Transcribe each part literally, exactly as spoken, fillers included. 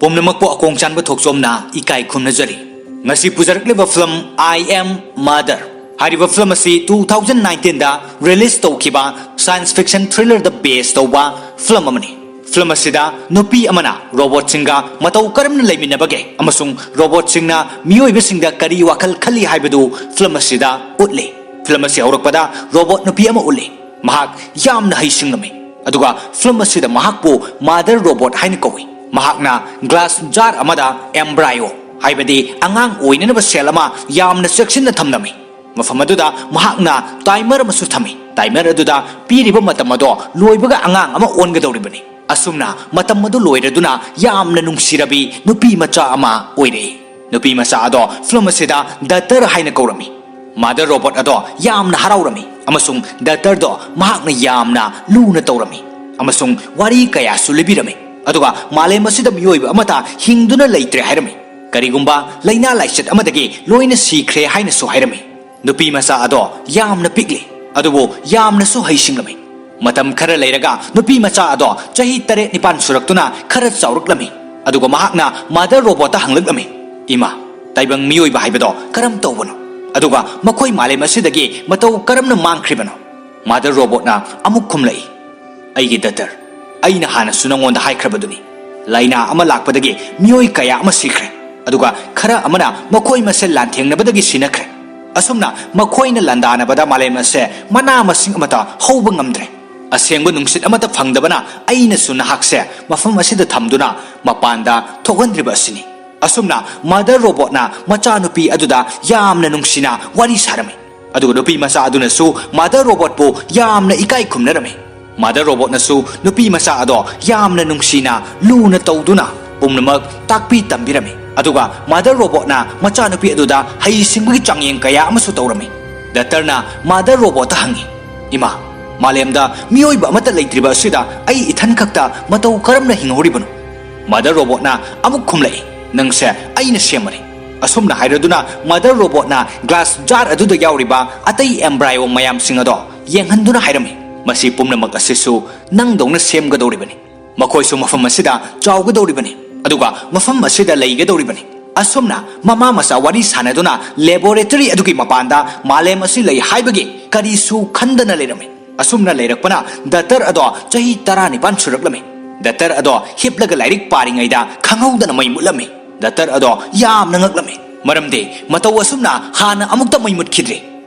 ꯄꯨꯝꯅꯃꯛꯄꯨ ꯑꯀꯣꯡ ꯆꯥꯟꯕ ꯊꯣꯛꯆꯣꯝꯅ ꯏꯀꯥꯏ ꯈꯨꯝꯅꯖꯔꯤ꯫ ꯉꯁꯤ ꯄꯨꯖꯔꯛꯂꯤꯕ ꯐꯤꯂꯝ I Am Mother ꯍꯥꯏꯔꯤꯕ ꯐꯤꯂꯝ ꯑꯁꯤ two thousand nineteenꯗ release ꯇꯧꯈꯤꯕ science fiction thrillerꯗ base ꯇꯧꯕ ꯐꯤꯂꯝ ꯑꯃꯅꯤ꯫ ꯐꯤꯂꯝ ꯑꯁꯤꯗ ꯅꯨꯄꯤ ꯑꯃꯅ ꯔꯣꯕꯣꯠꯁꯤꯡꯒ ꯃꯇꯧ ꯀꯔꯝꯅ ꯂꯩꯃꯤꯟꯅꯕꯒꯦ ꯑꯃꯁꯨꯡ ꯔꯣꯕꯣꯠꯁꯤꯡꯅ ꯃꯤꯑꯣꯏꯕꯁꯤꯡꯗ ꯀꯔꯤ ꯋꯥꯈꯜ ꯈꯜꯂꯤ ꯍꯥꯏꯕꯗꯨ ꯐꯤꯂꯝ ꯑꯁꯤꯗ ꯎꯠꯂꯤ꯫ ꯐꯤꯂꯝ ꯑꯁꯤ ꯍꯧꯔꯛꯄꯗ ꯔꯣꯕꯣꯠ ꯅꯨꯄꯤ ꯑꯃ ꯎꯠꯂꯤ꯫ ꯃꯍꯥꯛ ꯌꯥꯝꯅ ꯍꯩꯁꯤꯡꯂꯝꯃꯤ, ꯑꯗꯨꯒ ꯐꯤꯂꯝ ꯑꯁꯤꯗ ꯃꯍꯥꯛꯄꯨ ꯃꯥꯗꯔ ꯔꯣꯕꯣꯠ ꯍꯥꯏꯅ ꯀꯧꯏ꯫ ꯃꯍꯥꯛꯅ ꯒ꯭ꯂꯥꯁ ꯖꯥꯔ ꯑꯃꯗ ꯑꯦꯝꯕ꯭ꯔꯥꯏꯑꯣ, ꯍꯥꯏꯕꯗꯤ ꯑꯉꯥꯡ ꯑꯣꯏꯅꯅꯕ ꯁꯦꯜ ꯑꯃ ꯌꯥꯝꯅ ꯆꯦꯛꯁꯤꯟꯅ ꯊꯝꯂꯝꯃꯤ꯫ ꯃꯐꯝ ꯑꯗꯨꯗ ꯃꯍꯥꯛꯅ ꯇꯥꯏꯃꯔ ꯑꯃꯁꯨ ꯊꯝꯃꯤ꯫ ꯇꯥꯏꯃꯔ ꯑꯗꯨꯗ ꯄꯤꯔꯤꯕ ꯃꯇꯝ ꯑꯗꯣ ꯂꯣꯏꯕꯒ ꯑꯉꯥꯡ ꯑꯃ ꯑꯣꯟꯒꯗꯧꯔꯤꯕꯅꯤ꯫ ꯑꯁꯨꯝꯅ ꯃꯇꯝ ꯑꯗꯨ ꯂꯣꯏꯔꯗꯨꯅ ꯌꯥꯝꯅ ꯅꯨꯡꯁꯤꯔꯕꯤ ꯅꯨꯄꯤ ꯃꯆꯥ ꯑꯃ ꯑꯣꯏꯔꯛꯏ꯫ ꯅꯨꯄꯤ ꯃꯆꯥ ꯑꯗꯣ ꯐꯤꯂꯝ ꯑꯁꯤꯗ ꯗꯇꯔ ꯍꯥꯏꯅ ꯀꯧꯔꯝꯃꯤ꯫ ꯃꯥꯗꯔ ꯔꯣꯕꯣꯠ ꯑꯗꯣ ꯌꯥꯝꯅ ꯍꯔꯥꯎꯔꯝꯃꯤ ꯑꯃꯁꯨꯡ ꯗꯇꯔꯗꯣ ꯃꯍꯥꯛꯅ ꯌꯥꯝꯅ ꯂꯨꯅ ꯇꯧꯔꯝꯃꯤ ꯑꯃꯁꯨꯡ ꯋꯥꯔꯤ ꯀꯌꯥꯁꯨ ꯂꯤꯕꯤꯔꯝꯃꯤ꯫ ꯑꯗꯨꯒ ꯃꯥꯂꯦꯝ ꯑꯁꯤꯗ ꯃꯤꯑꯣꯏꯕ ꯑꯃꯠꯇ ꯍꯤꯡꯗꯨꯅ ꯂꯩꯇ꯭ꯔꯦ ꯍꯥꯏꯔꯝꯃꯤ꯫ ꯀꯔꯤꯒꯨꯝꯕ ꯂꯥꯏꯅꯥ ꯂꯥꯏꯆꯠ ꯑꯃꯗꯒꯤ ꯂꯣꯏꯅ ꯁꯤꯈ꯭ꯔꯦ ꯍꯥꯏꯅꯁꯨ ꯍꯥꯏꯔꯝꯃꯤ꯫ ꯅꯨꯄꯤ ꯃꯆꯥ ꯑꯗꯣ ꯌꯥꯝꯅ ꯄꯤꯛꯂꯤ, ꯑꯗꯨꯕꯨ ꯌꯥꯝꯅꯁꯨ ꯍꯩꯁꯤꯡꯂꯝꯃꯤ꯫ ꯃꯇꯝ ꯈꯔ ꯂꯩꯔꯒ ꯅꯨꯄꯤ ꯃꯆꯥ ꯑꯗꯣ ꯆꯍꯤ ꯇꯔꯦꯠ ꯅꯤꯄꯥꯟ ꯁꯨꯔꯛꯇꯨꯅ ꯈꯔ ꯆꯥꯎꯔꯛꯂꯝꯃꯤ꯫ ꯑꯗꯨꯒ ꯃꯍꯥꯛꯅ ꯃꯥꯗꯔ ꯔꯣꯕꯣꯠꯇ ꯍꯪꯂꯛꯂꯝꯃꯤ, "ꯏꯃꯥ, ꯇꯥꯏꯕꯪ ꯃꯤꯑꯣꯏꯕ ꯍꯥꯏꯕꯗꯣ ꯀꯔꯝ ꯇꯧꯕꯅꯣ? ꯑꯗꯨꯒ ꯃꯈꯣꯏ ꯃꯥꯂꯦꯝ ꯑꯁꯤꯗꯒꯤ ꯃꯇꯧ ꯀꯔꯝꯅ ꯃꯥꯡꯈ꯭ꯔꯤꯕꯅꯣ?" ꯃꯥꯗꯔ ꯔꯣꯕꯣꯠꯅ ꯑꯃꯨꯛ ꯈꯨꯝꯂꯛꯏ, "ꯑꯩꯒꯤ ꯗꯇꯔ, ꯑꯩꯅ ꯍꯥꯟꯅꯁꯨ ꯅꯉꯣꯟꯗ ꯍꯥꯏꯈ꯭ꯔꯕꯗꯨꯅꯤ꯫ ꯂꯥꯏꯅꯥ ꯑꯃ ꯂꯥꯛꯄꯗꯒꯤ ꯃꯤꯑꯣꯏ ꯀꯌꯥ ꯑꯃ ꯁꯤꯈ꯭ꯔꯦ, ꯑꯗꯨꯒ ꯈꯔ ꯑꯃꯅ ꯃꯈꯣꯏ ꯃꯁꯦꯜ ꯂꯥꯟꯊꯦꯡꯅꯕꯗꯒꯤ ꯁꯤꯅꯈ꯭ꯔꯦ꯫ ꯑꯁꯨꯝꯅ ꯃꯈꯣꯏꯅ ꯂꯥꯟꯗꯥꯅꯕꯗ ꯃꯥꯂꯦꯝ ꯑꯁꯦ ꯃꯅꯥ ꯃꯁꯤꯡ ꯑꯃꯠꯇ ꯍꯧꯕ ꯉꯝꯗ꯭ꯔꯦ꯫ ꯑꯁꯦꯡꯕ ꯅꯨꯡꯁꯤꯠ ꯑꯃꯠꯇ ꯐꯪꯗꯕꯅ ꯑꯩꯅꯁꯨ ꯅꯍꯥꯛꯁꯦ ꯃꯐꯝ ꯑꯁꯤꯗ ꯊꯝꯗꯨꯅ ꯃꯄꯥꯟꯗ ꯊꯣꯛꯍꯟꯗ꯭ꯔꯤꯕ ꯑꯁꯤꯅꯤ꯫" ꯑꯁꯨꯝꯅ ꯃꯥꯗꯔ ꯔꯣꯕꯣꯠꯅ ꯃꯆꯥꯅꯨꯄꯤ ꯑꯗꯨꯗ ꯌꯥꯝꯅ ꯅꯨꯡꯁꯤꯅ ꯋꯥꯔꯤ ꯁꯥꯔꯝꯃꯤ꯫ ꯑꯗꯨꯒ ꯅꯨꯄꯤ ꯃꯆꯥ ꯑꯗꯨꯅꯁꯨ ꯃꯥꯗꯔ ꯔꯣꯕꯣꯠꯄꯨ ꯌꯥꯝꯅ ꯏꯀꯥꯏ ꯈꯨꯝꯅꯔꯝꯃꯤ꯫ ꯃꯥꯗꯔ ꯔꯣꯕꯣꯠꯅꯁꯨ ꯅꯨꯄꯤ ꯃꯆꯥ ꯑꯗꯣ ꯌꯥꯝꯅ ꯅꯨꯡꯁꯤꯅ, ꯂꯨꯅ ꯇꯧꯗꯨꯅ ꯄꯨꯝꯅꯃꯛ ꯇꯥꯛꯄꯤ ꯇꯝꯕꯤꯔꯝꯃꯤ꯫ ꯑꯗꯨꯒ ꯃꯥꯗꯔ ꯔꯣꯕꯣꯠꯅ ꯃꯆꯥꯅꯨꯄꯤ ꯑꯗꯨꯗ ꯍꯩꯁꯤꯡꯕꯒꯤ ꯆꯥꯡꯌꯦꯡ ꯀꯌꯥ ꯑꯃꯁꯨ ꯇꯧꯔꯝꯃꯤ꯫ ꯗꯇꯔꯅ ꯃꯥꯗꯔ ꯔꯣꯕꯣꯠꯇ ꯍꯪꯉꯤ, "ꯏꯃꯥ, ꯃꯥꯂꯦꯝꯗ ꯃꯤꯑꯣꯏꯕ ꯑꯃꯠꯇ ꯂꯩꯇ꯭ꯔꯤꯕ ꯑꯁꯤꯗ ꯑꯩ ꯏꯊꯟ ꯈꯛꯇ ꯃꯇꯧ ꯀꯔꯝꯅ ꯍꯤꯡꯍꯧꯔꯤꯕꯅꯣ?" ꯃꯥꯗꯔ ꯔꯣꯕꯣꯠꯅ ꯑꯃꯨꯛ ꯈꯨꯝꯂꯛꯏ, "ꯅꯪꯁꯦ ꯑꯩꯅ ꯁꯦꯝꯕꯅꯤ꯫" ꯑꯁꯨꯝꯅ ꯍꯥꯏꯔꯗꯨꯅ ꯃꯥꯗꯔ ꯔꯣꯕꯣꯠꯅ ꯒ꯭ꯂꯥꯁ ꯖꯥꯔ ꯑꯗꯨꯗ ꯌꯥꯎꯔꯤꯕ ꯑꯇꯩ ꯑꯦꯝꯕ꯭ꯔꯥꯏꯑꯣ ꯃꯌꯥꯝꯁꯤꯡ ꯑꯗꯣ ꯌꯦꯡꯍꯟꯗꯨꯅ ꯍꯥꯏꯔꯝꯃꯤ, "ꯃꯁꯤ ꯄꯨꯝꯅꯃꯛ ꯑꯁꯤꯁꯨ ꯅꯪꯗꯧꯅ ꯁꯦꯝꯒꯗꯧꯔꯤꯕꯅꯤ꯫ ꯃꯈꯣꯏꯁꯨ ꯃꯐꯝ ꯑꯁꯤꯗ ꯆꯥꯎꯒꯗꯧꯔꯤꯕꯅꯤ꯫ ꯑꯗꯨꯒ ꯃꯐꯝ ꯑꯁꯤꯗ ꯂꯩꯒꯗꯧꯔꯤꯕꯅꯤ꯫ ꯑꯁꯨꯝꯅ ꯃꯃꯥ ꯃꯆꯥ ꯋꯥꯔꯤ ꯁꯥꯟꯅꯗꯨꯅ ꯂꯦꯕꯣꯔꯦꯇꯔꯤ ꯑꯗꯨꯒꯤ ꯃꯄꯥꯟꯗ ꯃꯥꯂꯦꯝ ꯑꯁꯤ ꯂꯩ ꯍꯥꯏꯕꯒꯤ ꯀꯔꯤꯁꯨ ꯈꯟꯗꯅ ꯂꯩꯔꯝꯃꯤ꯫ ꯑꯁꯨꯝꯅ ꯂꯩꯔꯛꯄꯅ ꯗꯇꯔ ꯑꯗꯣ ꯆꯍꯤ ꯇꯔꯥꯅꯤꯄꯥꯟ ꯁꯨꯔꯛꯂꯝꯃꯤ꯫ ꯗꯇꯔ ꯑꯗꯣ ꯍꯤꯞꯂꯒ ꯂꯥꯏꯔꯤꯛ ꯄꯥꯔꯤꯉꯩꯗ ꯈꯪꯍꯧꯗꯅ ꯃꯩ ꯃꯨꯠꯂꯝꯃꯤ꯫ ꯗꯇꯔ ꯑꯗꯣ ꯌꯥꯝꯅ ꯉꯛꯂꯝꯃꯤ, ꯃꯔꯝꯗꯤ ꯃꯇꯧ ꯑꯁꯨꯝꯅ ꯍꯥꯟꯅ ꯑꯃꯨꯛꯇ ꯃꯩ ꯃꯨꯠꯈꯤꯗ꯭ꯔꯤ꯫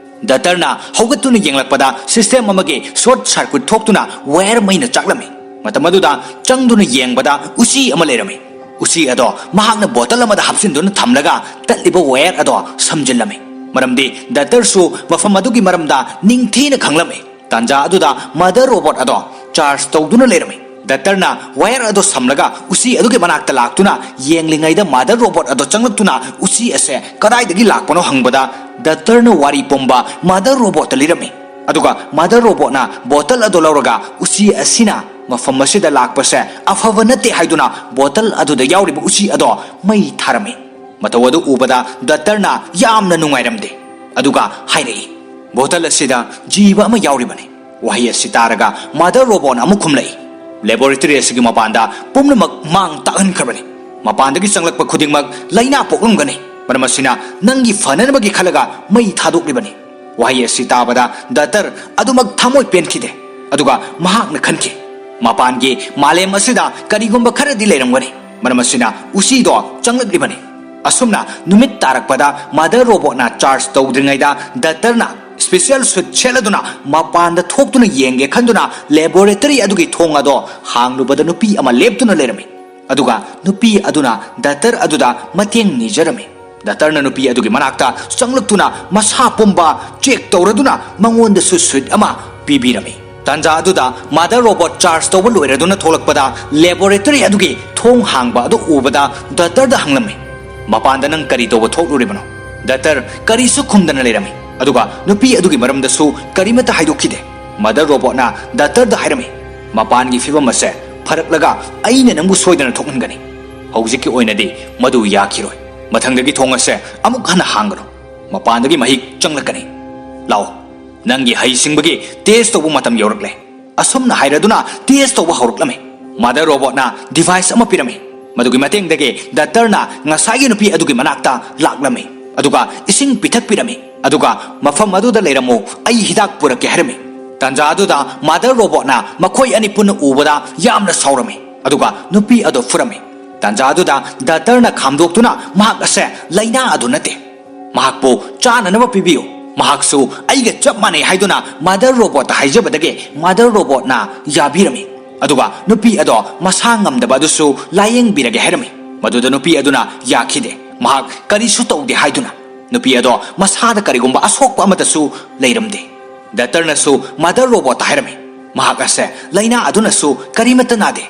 ꯗꯇꯔꯅ ꯍꯧꯒꯠꯇꯨꯅ ꯌꯦꯡꯂꯛꯄꯗ ꯁꯤꯁꯇꯦꯝ ꯑꯃꯒꯤ ꯁꯣꯔꯠ ꯁꯥꯔꯀ꯭ꯌꯨꯠ ꯊꯣꯛꯇꯨꯅ ꯋꯥꯌꯔ ꯃꯩꯅ ꯆꯥꯛꯂꯝꯃꯤ꯫ ꯃꯇꯝ ꯑꯗꯨꯗ ꯆꯪꯗꯨꯅ ꯌꯦꯡꯕꯗ ꯎꯆꯤ ꯑꯃ ꯂꯩꯔꯝꯃꯤ꯫ ꯎꯆꯤ ꯑꯗꯣ ꯃꯍꯥꯛꯅ ꯕꯣꯇꯜ ꯑꯃꯗ ꯍꯥꯞꯆꯤꯟꯗꯨꯅ ꯊꯝꯂꯒ ꯇꯠꯂꯤꯕ ꯋꯥꯌꯔ ꯑꯗꯣ ꯁꯝꯖꯤꯜꯂꯝꯃꯤ, ꯃꯔꯝꯗꯤ ꯗꯇꯔꯁꯨ ꯃꯐꯝ ꯑꯗꯨꯒꯤ ꯃꯔꯝꯗ ꯅꯤꯡꯊꯤꯅ ꯈꯪꯂꯝꯃꯤ꯫ ꯇꯥꯟꯖꯥ ꯑꯗꯨꯗ ꯃꯥꯗꯔ ꯔꯣꯕꯣꯠ ꯑꯗꯣ ꯆꯥꯔꯖ ꯇꯧꯗꯨꯅ ꯂꯩꯔꯝꯃꯤ꯫ ꯗꯇꯔꯅ ꯋꯥꯌꯔ ꯑꯗꯣ ꯁꯝꯂꯒ ꯎꯆꯤ ꯑꯗꯨꯒꯤ ꯃꯅꯥꯛꯇ ꯂꯥꯛꯇꯨꯅ ꯌꯦꯡꯂꯤꯉꯩꯗ ꯃꯥꯗꯔ ꯔꯣꯕꯣꯠ ꯑꯗꯣ ꯆꯪꯂꯛꯇꯨꯅ ꯎꯆꯤ ꯑꯁꯦ ꯀꯗꯥꯏꯗꯒꯤ ꯂꯥꯛꯄꯅꯣ ꯍꯪꯕꯗ ꯗꯇꯔꯅ ꯋꯥꯔꯤ ꯄꯨꯝꯕ ꯃꯥꯗꯔ ꯔꯣꯕꯣꯠꯇ ꯂꯤꯔꯝꯃꯤ꯫ ꯑꯗꯨꯒ ꯃꯥꯗꯔ ꯔꯣꯕꯣꯠꯅ ꯕꯣꯇꯜ ꯑꯗꯣ ꯂꯧꯔꯒ ꯎꯆꯤ ꯑꯁꯤꯅ ꯃꯐꯝ ꯑꯁꯤꯗ ꯂꯥꯛꯄꯁꯦ ꯑꯐꯕ ꯅꯠꯇꯦ ꯍꯥꯏꯗꯨꯅ ꯕꯣꯇꯜ ꯑꯗꯨꯗ ꯌꯥꯎꯔꯤꯕ ꯎꯆꯤ ꯑꯗꯣ ꯃꯩ ꯊꯥꯔꯝꯃꯤ꯫ ꯃꯇꯧ ꯑꯗꯨ ꯎꯕꯗ ꯗꯇꯔꯅ ꯌꯥꯝꯅ ꯅꯨꯡꯉꯥꯏꯔꯝꯗꯦ꯫ ꯑꯗꯨꯒ ꯍꯥꯏꯔꯛꯏ, "ꯕꯣꯇꯜ ꯑꯁꯤꯗ ꯖꯤꯕ ꯑꯃ ꯌꯥꯎꯔꯤꯕꯅꯤ꯫" ꯋꯥꯍꯩ ꯑꯁꯤ ꯇꯥꯔꯒ ꯃꯥꯗꯔ ꯔꯣꯕꯣꯠꯅ ꯑꯃꯨꯛ ꯈꯨꯝꯂꯛꯏ, "ꯂꯦꯕꯣꯔꯦꯇꯔꯤ ꯑꯁꯤꯒꯤ ꯃꯄꯥꯟꯗ ꯄꯨꯝꯅꯃꯛ ꯃꯥꯡ ꯇꯥꯛꯍꯟꯈ꯭ꯔꯕꯅꯤ꯫ ꯃꯄꯥꯟꯗꯒꯤ ꯆꯪꯂꯛꯄ ꯈꯨꯗꯤꯡꯃꯛ ꯂꯥꯏꯅꯥ ꯄꯣꯛꯂꯝꯒꯅꯤ꯫ ꯃꯔꯝ ꯑꯁꯤꯅ ꯅꯪꯒꯤ ꯐꯅꯅꯕꯒꯤ ꯈꯜꯂꯒ ꯃꯩ ꯊꯥꯗꯣꯛꯂꯤꯕꯅꯤ꯫" ꯋꯥꯍꯩ ꯑꯁꯤ ꯇꯥꯕꯗ ꯗꯇꯔ ꯑꯗꯨꯃꯛ ꯊꯃꯣꯏ ꯄꯦꯟꯈꯤꯗꯦ꯫ ꯑꯗꯨꯒ ꯃꯍꯥꯛꯅ ꯈꯟꯈꯤ, "ꯃꯄꯥꯟꯒꯤ ꯃꯥꯂꯦꯝ ꯑꯁꯤꯗ ꯀꯔꯤꯒꯨꯝꯕ ꯈꯔꯗꯤ ꯂꯩꯔꯝꯒꯅꯤ꯫ ꯃꯔꯝ ꯑꯁꯤꯅ ꯎꯆꯤꯗꯣ ꯆꯪꯂꯛꯂꯤꯕꯅꯤ꯫" ꯑꯁꯨꯝꯅ ꯅꯨꯃꯤꯠ ꯇꯥꯔꯛꯄꯗ ꯃꯥꯗꯔ ꯔꯣꯕꯣꯠꯅ ꯆꯥꯔꯖ ꯇꯧꯗ꯭ꯔꯤꯉꯩꯗ ꯗꯇꯔꯅ ꯁ꯭ꯄꯦꯁꯤꯌꯦꯜ ꯁꯨꯠ ꯁꯦꯠꯂꯗꯨꯅ ꯃꯄꯥꯟꯗ ꯊꯣꯛꯇꯨꯅ ꯌꯦꯡꯒꯦ ꯈꯟꯗꯨꯅ ꯂꯦꯕꯣꯔꯦꯇꯔꯤ ꯑꯗꯨꯒꯤ ꯊꯣꯡ ꯑꯗꯣ ꯍꯥꯡꯂꯨꯕꯗ ꯅꯨꯄꯤ ꯑꯃ ꯂꯦꯞꯇꯨꯅ ꯂꯩꯔꯝꯃꯤ꯫ ꯑꯗꯨꯒ ꯅꯨꯄꯤ ꯑꯗꯨꯅ ꯗꯇꯔ ꯑꯗꯨꯗ ꯃꯇꯦꯡ ꯅꯤꯖꯔꯝꯃꯤ꯫ ꯗꯇꯔꯅ ꯅꯨꯄꯤ ꯑꯗꯨꯒꯤ ꯃꯅꯥꯛꯇ ꯆꯪꯂꯛꯇꯨꯅ ꯃꯁꯥ ꯄꯨꯝꯕ ꯆꯦꯛ ꯇꯧꯔꯗꯨꯅ ꯃꯉꯣꯟꯗꯁꯨ ꯁꯨꯠ ꯑꯃ ꯄꯤꯕꯤꯔꯝꯃꯤ꯫ ꯇꯥꯟꯖꯥ ꯑꯗꯨꯗ ꯃꯥꯗꯔ ꯔꯣꯕꯣꯠ ꯆꯥꯔꯖ ꯇꯧꯕ ꯂꯣꯏꯔꯗꯨꯅ ꯊꯣꯛꯂꯛꯄꯗ ꯂꯦꯕꯣꯔꯦꯇꯔꯤ ꯑꯗꯨꯒꯤ ꯊꯣꯡ ꯍꯥꯡꯕ ꯑꯗꯨ ꯎꯕꯗ ꯗꯇꯔꯗ ꯍꯪꯂꯝꯃꯤ, "ꯃꯄꯥꯟꯗ ꯅꯪ ꯀꯔꯤ ꯇꯧꯕ ꯊꯣꯛꯂꯨꯔꯤꯕꯅꯣ?" ꯗꯇꯔ ꯀꯔꯤꯁꯨ ꯈꯨꯝꯗꯅ ꯂꯩꯔꯝꯃꯤ꯫ ꯑꯗꯨꯒ ꯅꯨꯄꯤ ꯑꯗꯨꯒꯤ ꯃꯔꯝꯗꯁꯨ ꯀꯔꯤꯃꯠꯇ ꯍꯥꯏꯗꯣꯛꯈꯤꯗꯦ꯫ ꯃꯥꯗꯔ ꯔꯣꯕꯣꯠꯅ ꯗꯇꯔꯗ ꯍꯥꯏꯔꯝꯃꯤ, "ꯃꯄꯥꯟꯒꯤ ꯐꯤꯕꯝ ꯑꯁꯦ ꯐꯔꯛꯂꯒ ꯑꯩꯅ ꯅꯪꯕꯨ ꯁꯣꯏꯗꯅ ꯊꯣꯛꯍꯟꯒꯅꯤ꯫ ꯍꯧꯖꯤꯛꯀꯤ ꯑꯣꯏꯅꯗꯤ ꯃꯗꯨ ꯌꯥꯈꯤꯔꯣꯏ꯫ ꯃꯊꯪꯗꯒꯤ ꯊꯣꯡ ꯑꯁꯦ ꯑꯃꯨꯛ ꯍꯟꯅ ꯍꯥꯡꯒꯅꯨ꯫ ꯃꯄꯥꯟꯗꯒꯤ ꯃꯍꯤꯛ ꯆꯪꯂꯛꯀꯅꯤ꯫ ꯂꯥꯛꯑꯣ, ꯅꯪꯒꯤ ꯍꯩꯁꯤꯡꯕꯒꯤ ꯇꯦꯁ ꯇꯧꯕ ꯃꯇꯝ ꯌꯧꯔꯛꯂꯦ꯫" ꯑꯁꯨꯝꯅ ꯍꯥꯏꯔꯗꯨꯅ ꯇꯦꯁ ꯇꯧꯕ ꯍꯧꯔꯛꯂꯝꯃꯤ꯫ ꯃꯥꯗꯔ ꯔꯣꯕꯣꯠꯅ ꯗꯤꯚꯥꯏꯁ ꯑꯃ ꯄꯤꯔꯝꯃꯤ꯫ ꯃꯗꯨꯒꯤ ꯃꯇꯦꯡꯗꯒꯤ ꯗꯥꯛꯇꯔꯅ ꯉꯁꯥꯏꯒꯤ ꯅꯨꯄꯤ ꯑꯗꯨꯒꯤ ꯃꯅꯥꯛꯇ ꯂꯥꯛꯂꯝꯃꯤ꯫ ꯑꯗꯨꯒ ꯏꯁꯤꯡ ꯄꯤꯊꯛꯄꯤꯔꯝꯃꯤ꯫ ꯑꯗꯨꯒ "ꯃꯐꯝ ꯑꯗꯨꯗ ꯂꯩꯔꯝꯃꯨ, ꯑꯩ ꯍꯤꯗꯥꯛ ꯄꯨꯔꯛꯀꯦ" ꯍꯥꯏꯔꯝꯃꯤ꯫ ꯇꯥꯟꯖꯥ ꯑꯗꯨꯗ ꯃꯥꯗꯔ ꯔꯣꯕꯣꯠꯅ ꯃꯈꯣꯏ ꯑꯅꯤ ꯄꯨꯟꯅ ꯎꯕꯗ ꯌꯥꯝꯅ ꯁꯥꯎꯔꯝꯃꯤ꯫ ꯑꯗꯨꯒ ꯅꯨꯄꯤ ꯑꯗꯨ ꯐꯨꯔꯝꯃꯤ꯫ ꯇꯥꯟꯖꯥ ꯑꯗꯨꯗ ꯗꯥꯛꯇꯔꯅ ꯈꯥꯝꯗꯣꯛꯇꯨꯅ, "ꯃꯍꯥꯛ ꯑꯁꯦ ꯂꯥꯏꯅꯥ ꯑꯗꯨ ꯅꯠꯇꯦ, ꯃꯍꯥꯛꯄꯨ ꯆꯥꯅꯅꯕ ꯄꯤꯕꯤꯌꯨ, ꯃꯍꯥꯛꯁꯨ ꯑꯩꯒ ꯆꯞ ꯃꯥꯟꯅꯩ" ꯍꯥꯏꯗꯨꯅ ꯃꯥꯗꯔ ꯔꯣꯕꯣꯠꯇ ꯍꯥꯏꯖꯕꯗꯒꯤ ꯃꯥꯗꯔ ꯔꯣꯕꯣꯠꯅ ꯌꯥꯕꯤꯔꯝꯃꯤ꯫ ꯑꯗꯨꯒ ꯅꯨꯄꯤ ꯑꯗꯣ ꯃꯁꯥ ꯉꯝꯗꯕ ꯑꯗꯨꯁꯨ ꯂꯥꯌꯦꯡꯕꯤꯔꯒꯦ ꯍꯥꯏꯔꯝꯃꯤ꯫ ꯃꯗꯨꯗ ꯅꯨꯄꯤ ꯑꯗꯨꯅ ꯌꯥꯈꯤꯗꯦ, ꯃꯍꯥꯛ ꯀꯔꯤꯁꯨ ꯇꯧꯗꯦ ꯍꯥꯏꯗꯨꯅ꯫ ꯅꯨꯄꯤ ꯑꯗꯣ ꯃꯁꯥꯗ ꯀꯔꯤꯒꯨꯝꯕ ꯑꯁꯣꯛꯄ ꯑꯃꯠꯇꯁꯨ ꯂꯩꯔꯝꯗꯦ꯫ ꯗꯥꯛꯇꯔꯅꯁꯨ ꯃꯥꯗꯔ ꯔꯣꯕꯣꯠꯇ ꯍꯥꯏꯔꯝꯃꯤ, "ꯃꯍꯥꯛ ꯑꯁꯦ ꯂꯥꯏꯅꯥ ꯑꯗꯨꯅꯁꯨ ꯀꯔꯤꯃꯠꯇ ꯅꯥꯗꯦ꯫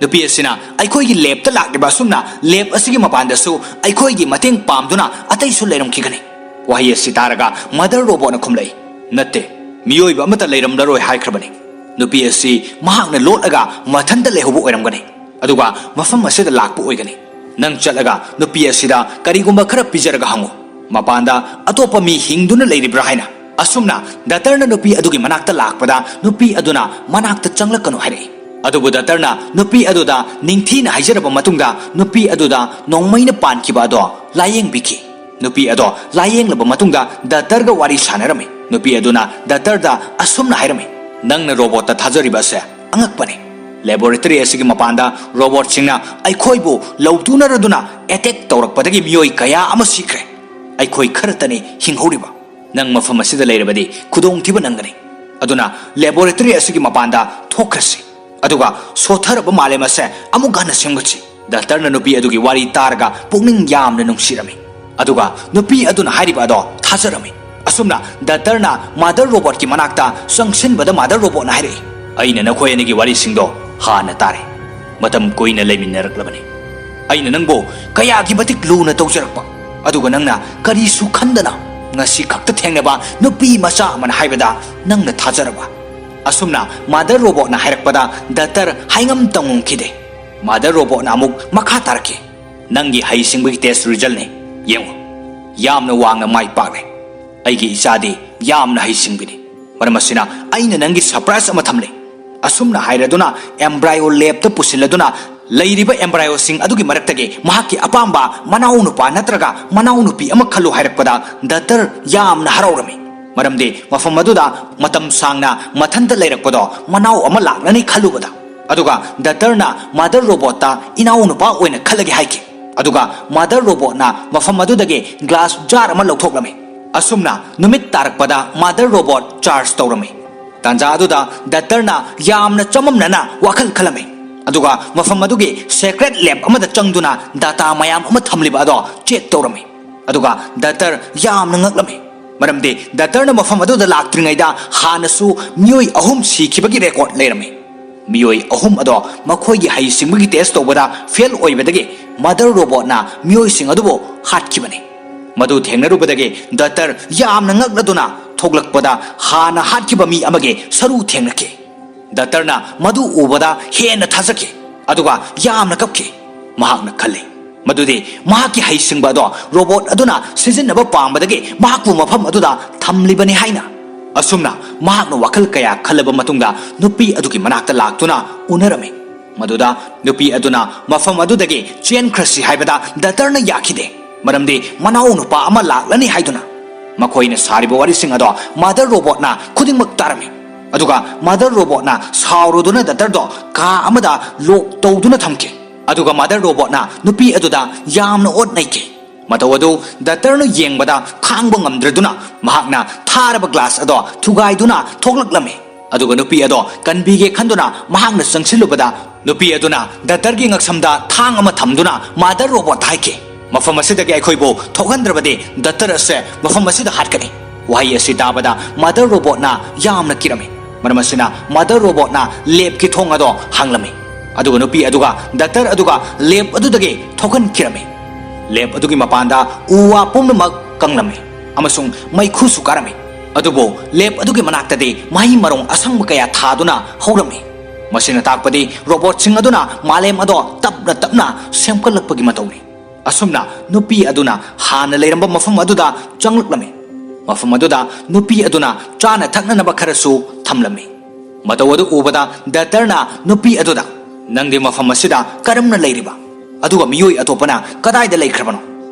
ꯅꯨꯄꯤ ꯑꯁꯤꯅ ꯑꯩꯈꯣꯏꯒꯤ ꯂꯦꯞꯇ ꯂꯥꯛꯂꯤꯕ ꯑꯁꯨꯝꯅ ꯂꯦꯞ ꯑꯁꯤꯒꯤ ꯃꯄꯥꯟꯗꯁꯨ ꯑꯩꯈꯣꯏꯒꯤ ꯃꯇꯦꯡ ꯄꯥꯝꯗꯨꯅ ꯑꯇꯩꯁꯨ ꯂꯩꯔꯝꯈꯤꯒꯅꯤ"꯫ ꯋꯥꯍꯩ ꯑꯁꯤ ꯇꯥꯔꯒ ꯃꯥꯗꯔ ꯔꯣꯕꯣꯠꯅ ꯈꯨꯝꯂꯛꯏ, "ꯅꯠꯇꯦ, ꯃꯤꯑꯣꯏꯕ ꯑꯃꯠꯇ ꯂꯩꯔꯝꯂꯔꯣꯏ ꯍꯥꯏꯈ꯭ꯔꯕꯅꯤ꯫ ꯅꯨꯄꯤ ꯑꯁꯤ ꯃꯍꯥꯛꯅ ꯂꯣꯠꯂꯒ ꯃꯊꯟꯇ ꯂꯩꯍꯧꯕ ꯑꯣꯏꯔꯝꯒꯅꯤ꯫ ꯑꯗꯨꯒ ꯃꯐꯝ ꯑꯁꯤꯗ ꯂꯥꯛꯄ ꯑꯣꯏꯒꯅꯤ꯫ ꯅꯪ ꯆꯠꯂꯒ ꯅꯨꯄꯤ ꯑꯁꯤꯗ ꯀꯔꯤꯒꯨꯝꯕ ꯈꯔ ꯄꯤꯖꯔꯒ ꯍꯪꯉꯨ, ꯃꯄꯥꯟꯗ ꯑꯇꯣꯞꯄ ꯃꯤ ꯍꯤꯡꯗꯨꯅ ꯂꯩꯔꯤꯕ꯭ꯔꯥ ꯍꯥꯏꯅ"꯫ ꯑꯁꯨꯝꯅ ꯗꯥꯛꯇꯔꯅ ꯅꯨꯄꯤ ꯑꯗꯨꯒꯤ ꯃꯅꯥꯛꯇ ꯂꯥꯛꯄꯗ ꯅꯨꯄꯤ ꯑꯗꯨꯅ "ꯃꯅꯥꯛꯇ ꯆꯪꯂꯛꯀꯅꯨ" ꯍꯥꯏꯔꯛꯏ꯫ ꯑꯗꯨꯕꯨ ꯗꯥꯛꯇꯔꯅ ꯅꯨꯄꯤ ꯑꯗꯨꯗ ꯅꯤꯡꯊꯤꯅ ꯍꯥꯏꯖꯔꯕ ꯃꯇꯨꯡꯗ ꯅꯨꯄꯤ ꯑꯗꯨꯗ ꯅꯣꯡꯃꯩꯅ ꯄꯥꯟꯈꯤꯕ ꯑꯗꯣ ꯂꯥꯌꯦꯡꯕꯤꯈꯤ꯫ ꯅꯨꯄꯤ ꯑꯗꯣ ꯂꯥꯌꯦꯡꯂꯕ ꯃꯇꯨꯡꯗ ꯗꯥꯛꯇꯔꯒ ꯋꯥꯔꯤ ꯁꯥꯟꯅꯔꯝꯃꯤ꯫ ꯅꯨꯄꯤ ꯑꯗꯨꯅ ꯗꯥꯛꯇꯔꯗ ꯑꯁꯨꯝꯅ ꯍꯥꯏꯔꯝꯃꯤ, "ꯅꯪꯅ ꯔꯣꯕꯣꯠꯇ ꯊꯥꯖꯔꯤꯕ ꯑꯁꯦ ꯑꯉꯛꯄꯅꯤ꯫ ꯂꯦꯕꯣꯔꯦꯇꯔꯤ ꯑꯁꯤꯒꯤ ꯃꯄꯥꯟꯗ ꯔꯣꯕꯣꯠꯁꯤꯡꯅ ꯑꯩꯈꯣꯏꯕꯨ ꯂꯧꯇꯨꯅꯔꯗꯨꯅ ꯑꯦꯇꯦꯛ ꯇꯧꯔꯛꯄꯗꯒꯤ ꯃꯤꯑꯣꯏ ꯀꯌꯥ ꯑꯃ ꯁꯤꯈ꯭ꯔꯦ꯫ ꯑꯩꯈꯣꯏ ꯈꯔꯇꯅꯤ ꯍꯤꯡꯍꯧꯔꯤꯕ꯫ ꯅꯪ ꯃꯐꯝ ꯑꯁꯤꯗ ꯂꯩꯔꯕꯗꯤ ꯈꯨꯗꯣꯡꯊꯤꯕ ꯅꯪꯒꯅꯤ꯫ ꯑꯗꯨꯅ ꯂꯦꯕꯣꯔꯦꯇꯔꯤ ꯑꯁꯤꯒꯤ ꯃꯄꯥꯟꯗ ꯊꯣꯛꯈ꯭ꯔꯁꯤ꯫ ꯑꯗꯨꯒ ꯁꯣꯠꯊꯔꯕ ꯃꯥꯂꯦꯝ ꯑꯁꯦ ꯑꯃꯨꯛ ꯍꯟꯅ ꯁꯦꯝꯒꯠꯁꯤ"꯫ ꯗꯥꯛꯇꯔꯅ ꯅꯨꯄꯤ ꯑꯗꯨꯒꯤ ꯋꯥꯔꯤ ꯇꯥꯔꯒ ꯄꯨꯛꯅꯤꯡ ꯌꯥꯝꯅ ꯅꯨꯡꯁꯤꯔꯝꯃꯤ꯫ ꯑꯗꯨꯒ ꯅꯨꯄꯤ ꯑꯗꯨꯅ ꯍꯥꯏꯔꯤꯕ ꯑꯗꯣ ꯊꯥꯖꯔꯝꯃꯤ꯫ ꯑꯁꯨꯝꯅ ꯗꯥꯛꯇꯔꯅ ꯃꯥꯗꯔ ꯔꯣꯕꯣꯠꯀꯤ ꯃꯅꯥꯛꯇ ꯆꯪꯁꯤꯟꯕꯗ ꯃꯥꯗꯔ ꯔꯣꯕꯣꯠꯅ ꯍꯥꯏꯔꯛꯏ, "ꯑꯩꯅ ꯅꯈꯣꯏ ꯑꯅꯤꯒꯤ ꯋꯥꯔꯤꯁꯤꯡꯗꯣ ꯍꯥꯟꯅ ꯇꯥꯔꯦ꯫ ꯃꯇꯝ ꯀꯨꯏꯅ ꯂꯩꯃꯤꯟꯅꯔꯛꯂꯕꯅꯤ꯫ ꯑꯩꯅ ꯅꯪꯕꯨ ꯀꯌꯥꯒꯤ ꯃꯇꯤꯛ ꯂꯨꯅ ꯇꯧꯖꯔꯛꯄ, ꯑꯗꯨꯒ ꯅꯪꯅ ꯀꯔꯤꯁꯨ ꯈꯟꯗꯅ ꯉꯁꯤ ꯈꯛꯇ ꯊꯦꯡꯅꯕ ꯅꯨꯄꯤ ꯃꯆꯥ ꯑꯃꯅ ꯍꯥꯏꯕꯗ ꯅꯪꯅ ꯊꯥꯖꯔꯕ?" ꯑꯁꯨꯝꯅ ꯃꯥꯗꯔ ꯔꯣꯕꯣꯠꯅ ꯍꯥꯏꯔꯛꯄꯗ ꯗꯥꯛꯇꯔ ꯍꯥꯏꯉꯝ ꯇꯧꯉꯝꯈꯤꯗꯦ꯫ ꯃꯥꯗꯔ ꯔꯣꯕꯣꯠꯅ ꯑꯃꯨꯛ ꯃꯈꯥ ꯇꯥꯔꯛꯈꯤ, "ꯅꯪꯒꯤ ꯍꯩꯁꯤꯡꯕꯒꯤ ꯇꯦꯁ ꯔꯤꯖꯜꯅꯤ꯫ ꯌꯦꯡꯉꯨ, ꯌꯥꯝꯅ ꯋꯥꯡꯅ ꯃꯥꯏ ꯄꯥꯛꯂꯦ꯫ ꯑꯩꯒꯤ ꯏꯆꯥꯗꯤ ꯌꯥꯝꯅ ꯍꯩꯁꯤꯡꯕꯤꯅꯤ꯫ ꯃꯔꯝ ꯑꯁꯤꯅ ꯑꯩꯅ ꯅꯪꯒꯤ ꯁꯔꯄ꯭ꯔꯥꯏꯖ ꯑꯃ ꯊꯝꯂꯦ"꯫ ꯑꯁꯨꯝꯅ ꯍꯥꯏꯔꯗꯨꯅ ꯑꯦꯝꯕ꯭ꯔꯥꯏꯑꯣ ꯂꯦꯞꯇ ꯄꯨꯁꯤꯜꯂꯗꯨꯅ ꯂꯩꯔꯤꯕ ꯑꯦꯝꯕ꯭ꯔꯥꯏꯑꯣꯁꯤꯡ ꯑꯗꯨꯒꯤ ꯃꯔꯛꯇꯒꯤ ꯃꯍꯥꯛꯀꯤ ꯑꯄꯥꯝꯕ ꯃꯅꯥꯎꯅꯨꯄꯥ ꯅꯠꯇ꯭ꯔꯒ ꯃꯅꯥꯎꯅꯨꯄꯤ ꯑꯃ ꯈꯜꯂꯨ ꯍꯥꯏꯔꯛꯄꯗ ꯗꯇꯔ ꯌꯥꯝꯅ ꯍꯔꯥꯎꯔꯝꯃꯤ꯫ ꯃꯔꯝꯗꯤ ꯃꯐꯝ ꯑꯗꯨꯗ ꯃꯇꯝ ꯁꯥꯡꯅ ꯃꯊꯟꯇ ꯂꯩꯔꯛꯄꯗꯣ ꯃꯅꯥꯎ ꯑꯃ ꯂꯥꯛꯂꯅꯤ ꯈꯜꯂꯨꯕꯗ꯫ ꯑꯗꯨꯒ ꯗꯇꯔꯅ ꯃꯥꯗꯔ ꯔꯣꯕꯣꯠꯇ ꯏꯅꯥꯎꯅꯨꯄꯥ ꯑꯣꯏꯅ ꯈꯜꯂꯒꯦ ꯍꯥꯏꯈꯤ꯫ ꯑꯗꯨꯒ ꯃꯥꯗꯔ ꯔꯣꯕꯣꯠꯅ ꯃꯐꯝ ꯑꯗꯨꯗꯒꯤ ꯒ꯭ꯂꯥꯁ ꯖꯥꯔ ꯑꯃ ꯂꯧꯊꯣꯛꯂꯝꯃꯤ꯫ ꯑꯁꯨꯝꯅ ꯅꯨꯃꯤꯠ ꯇꯥꯔꯛꯄꯗ ꯃꯥꯗꯔ ꯔꯣꯕꯣꯠ ꯆꯥꯔꯖ ꯇꯧꯔꯝꯃꯤ꯫ ꯇꯥꯟꯖꯥ ꯑꯗꯨꯗ ꯗꯇꯔꯅ ꯌꯥꯝꯅ ꯆꯃꯝꯅꯅ ꯋꯥꯈꯜ ꯈꯜꯂꯝꯃꯤ꯫ ꯑꯗꯨꯒ ꯃꯐꯝ ꯑꯗꯨꯒꯤ ꯁꯦꯀ꯭ꯔꯦꯠ ꯂꯦꯕ ꯑꯃꯗ ꯆꯪꯗꯨꯅ ꯗꯥꯇꯥ ꯃꯌꯥꯝ ꯑꯃ ꯊꯝꯂꯤꯕ ꯑꯗꯣ ꯆꯦꯛ ꯇꯧꯔꯝꯃꯤ꯫ ꯑꯗꯨꯒ ꯗꯇꯔ ꯌꯥꯝꯅ ꯉꯛꯂꯝꯃꯤ꯫ ꯃꯔꯝꯗꯤ ꯗꯇꯔꯅ ꯃꯐꯝ ꯑꯗꯨꯗ ꯂꯥꯛꯇ꯭ꯔꯤꯉꯩꯗ ꯍꯥꯟꯅꯁꯨ ꯃꯤꯑꯣꯏ ꯑꯍꯨꯝ ꯁꯤꯈꯤꯕꯒꯤ ꯔꯦꯀꯣꯔꯗ ꯂꯩꯔꯝꯃꯤ꯫ ꯃꯤꯑꯣꯏ ꯑꯍꯨꯝ ꯑꯗꯣ ꯃꯈꯣꯏꯒꯤ ꯍꯩꯁꯤꯡꯕꯒꯤ ꯇꯦꯁ ꯇꯧꯕꯗ ꯐꯦꯜ ꯑꯣꯏꯕꯗꯒꯤ ꯃꯥꯗꯔ ꯔꯣꯕꯣꯠꯅ ꯃꯤꯑꯣꯏꯁꯤꯡ ꯑꯗꯨꯕꯨ ꯍꯥꯠꯈꯤꯕꯅꯤ꯫ ꯃꯗꯨ ꯊꯦꯡꯅꯔꯨꯕꯗꯒꯤ ꯗꯇꯔ ꯌꯥꯝꯅ ꯉꯛꯂꯗꯨꯅ ꯊꯣꯛꯂꯛꯄꯗ ꯍꯥꯟꯅ ꯍꯥꯠꯈꯤꯕ ꯃꯤ ꯑꯃꯒꯤ ꯁꯔꯨ ꯊꯦꯡꯅꯈꯤ꯫ ꯗꯇꯔꯅ ꯃꯗꯨ ꯎꯕꯗ ꯍꯦꯟꯅ ꯊꯥꯖꯈꯤ, ꯑꯗꯨꯒ ꯌꯥꯝꯅ ꯀꯞꯈꯤ꯫ ꯃꯍꯥꯛꯅ ꯈꯜꯂꯤ ꯃꯗꯨꯗꯤ ꯃꯍꯥꯛꯀꯤ ꯍꯩꯁꯤꯡꯕ ꯑꯗꯣ ꯔꯣꯕꯣꯠ ꯑꯗꯨꯅ ꯁꯤꯖꯤꯟꯅꯕ ꯄꯥꯝꯕꯗꯒꯤ ꯃꯍꯥꯛꯄꯨ ꯃꯐꯝ ꯑꯗꯨꯗ ꯊꯝꯂꯤꯕꯅꯤ ꯍꯥꯏꯅ꯫ ꯑꯁꯨꯝꯅ ꯃꯍꯥꯛꯅ ꯋꯥꯈꯜ ꯀꯌꯥ ꯈꯜꯂꯕ ꯃꯇꯨꯡꯗ ꯅꯨꯄꯤ ꯑꯗꯨꯒꯤ ꯃꯅꯥꯛꯇ ꯂꯥꯛꯇꯨꯅ ꯎꯅꯔꯝꯃꯤ꯫ ꯃꯗꯨꯗ ꯅꯨꯄꯤ ꯑꯗꯨꯅ ꯃꯐꯝ ꯑꯗꯨꯗꯒꯤ ꯆꯦꯟꯈ꯭ꯔꯁꯤ ꯍꯥꯏꯕꯗ ꯗꯇꯔꯅ ꯌꯥꯈꯤꯗꯦ, ꯃꯔꯝꯗꯤ ꯃꯅꯥꯎ ꯅꯨꯄꯥ ꯑꯃ ꯂꯥꯛꯂꯅꯤ ꯍꯥꯏꯗꯨꯅ꯫ ꯃꯈꯣꯏꯅ ꯁꯥꯔꯤꯕ ꯋꯥꯔꯤꯁꯤꯡ ꯑꯗꯣ ꯃꯥꯗꯔ ꯔꯣꯕꯣꯠꯅ ꯈꯨꯗꯤꯡꯃꯛ ꯇꯥꯔꯝꯃꯤ꯫ ꯑꯗꯨꯒ ꯃꯥꯗꯔ ꯔꯣꯕꯣꯠꯅ ꯁꯥꯎꯔꯗꯨꯅ ꯗꯇꯔꯗꯣ ꯀꯥ ꯑꯃꯗ ꯂꯣꯛ ꯇꯧꯗꯨꯅ ꯊꯝꯈꯤ꯫ ꯑꯗꯨꯒ ꯃꯥꯗꯔ ꯔꯣꯕꯣꯠꯅ ꯅꯨꯄꯤ ꯑꯗꯨꯗ ꯌꯥꯝꯅ ꯑꯣꯠ ꯅꯩꯈꯤ꯫ ꯃꯇꯧ ꯑꯗꯨ ꯗꯇꯔꯅ ꯌꯦꯡꯕꯗ ꯈꯥꯡꯕ ꯉꯝꯗ꯭ꯔꯗꯨꯅ ꯃꯍꯥꯛꯅ ꯊꯥꯔꯕ ꯒ꯭ꯂꯥꯁ ꯑꯗꯣ ꯊꯨꯒꯥꯏꯗꯨꯅ ꯊꯣꯛꯂꯛꯂꯝꯃꯤ꯫ ꯑꯗꯨꯒ ꯅꯨꯄꯤ ꯑꯗꯣ ꯀꯟꯕꯤꯒꯦ ꯈꯟꯗꯨꯅ ꯃꯍꯥꯛꯅ ꯆꯪꯁꯤꯜꯂꯨꯕꯗ ꯅꯨꯄꯤ ꯑꯗꯨꯅ ꯗꯇꯔꯒꯤ ꯉꯛꯁꯝꯗ ꯊꯥꯡ ꯑꯃ ꯊꯝꯗꯨꯅ ꯃꯥꯗꯔ ꯔꯣꯕꯣꯠꯇ ꯍꯥꯏꯈꯤ, "ꯃꯐꯝ ꯑꯁꯤꯗꯒꯤ ꯑꯩꯈꯣꯏꯕꯨ ꯊꯣꯛꯍꯟꯗ꯭ꯔꯕꯗꯤ ꯗꯇꯔ ꯑꯁꯦ ꯃꯐꯝ ꯑꯁꯤꯗ ꯍꯥꯠꯀꯅꯤ"꯫ ꯋꯥꯍꯩ ꯑꯁꯤ ꯇꯥꯕꯗ ꯃꯥꯗꯔ ꯔꯣꯕꯣꯠꯅ ꯌꯥꯝꯅ ꯀꯤꯔꯝꯃꯤ꯫ ꯃꯔꯝ ꯑꯁꯤꯅ ꯃꯥꯗꯔ ꯔꯣꯕꯣꯠꯅ ꯂꯦꯕꯀꯤ ꯊꯣꯡ ꯑꯗꯣ ꯍꯥꯡꯂꯝꯃꯤ꯫ ꯑꯗꯨꯒ ꯅꯨꯄꯤ ꯑꯗꯨꯒ ꯗꯇꯔ ꯑꯗꯨꯒ ꯂꯦꯕ ꯑꯗꯨꯗꯒꯤ ꯊꯣꯛꯍꯟꯈꯤꯔꯝꯃꯤ꯫ ꯂꯦꯕ ꯑꯗꯨꯒꯤ ꯃꯄꯥꯟꯗ ꯎ ꯋꯥ ꯄꯨꯝꯅꯃꯛ ꯀꯪꯂꯝꯃꯤ ꯑꯃꯁꯨꯡ ꯃꯩꯈꯨꯁꯨ ꯀꯥꯔꯝꯃꯤ꯫ ꯑꯗꯨꯕꯨ ꯂꯦꯕ ꯑꯗꯨꯒꯤ ꯃꯅꯥꯛꯇꯗꯤ ꯃꯍꯩ ꯃꯔꯣꯡ ꯑꯁꯪꯕ ꯀꯌꯥ ꯊꯥꯗꯨꯅ ꯍꯧꯔꯝꯃꯤ꯫ ꯃꯁꯤꯅ ꯇꯥꯛꯄꯗꯤ ꯔꯣꯕꯣꯠꯁꯤꯡ ꯑꯗꯨꯅ ꯃꯥꯂꯦꯝ ꯑꯗꯣ ꯇꯞꯅ ꯇꯞꯅ ꯁꯦꯝꯒꯠꯂꯛꯄꯒꯤ ꯃꯇꯧꯅꯤ꯫ ꯑꯁꯨꯝꯅ ꯅꯨꯄꯤ ꯑꯗꯨꯅ ꯍꯥꯟꯅ ꯂꯩꯔꯝꯕ ꯃꯐꯝ ꯑꯗꯨꯗ ꯆꯪꯂꯛꯂꯝꯃꯤ꯫ ꯃꯐꯝ ꯑꯗꯨꯗ ꯅꯨꯄꯤ ꯑꯗꯨꯅ ꯆꯥꯅ ꯊꯛꯅꯅꯕ ꯈꯔꯁꯨ ꯊꯝꯂꯝꯃꯤ꯫ ꯃꯇꯧ ꯑꯗꯨ ꯎꯕꯗ ꯗꯇꯔꯅ ꯅꯨꯄꯤ ꯑꯗꯨꯗ, "ꯅꯪꯗꯤ ꯃꯐꯝ ꯑꯁꯤꯗ ꯀꯔꯝꯅ ꯂꯩꯔꯤꯕ? ꯑꯗꯨꯒ ꯃꯤꯑꯣꯏ ꯑꯇꯣꯞꯄꯅ ꯀꯗꯥꯏꯗ ꯂꯩꯈ꯭ꯔꯕꯅꯣ?"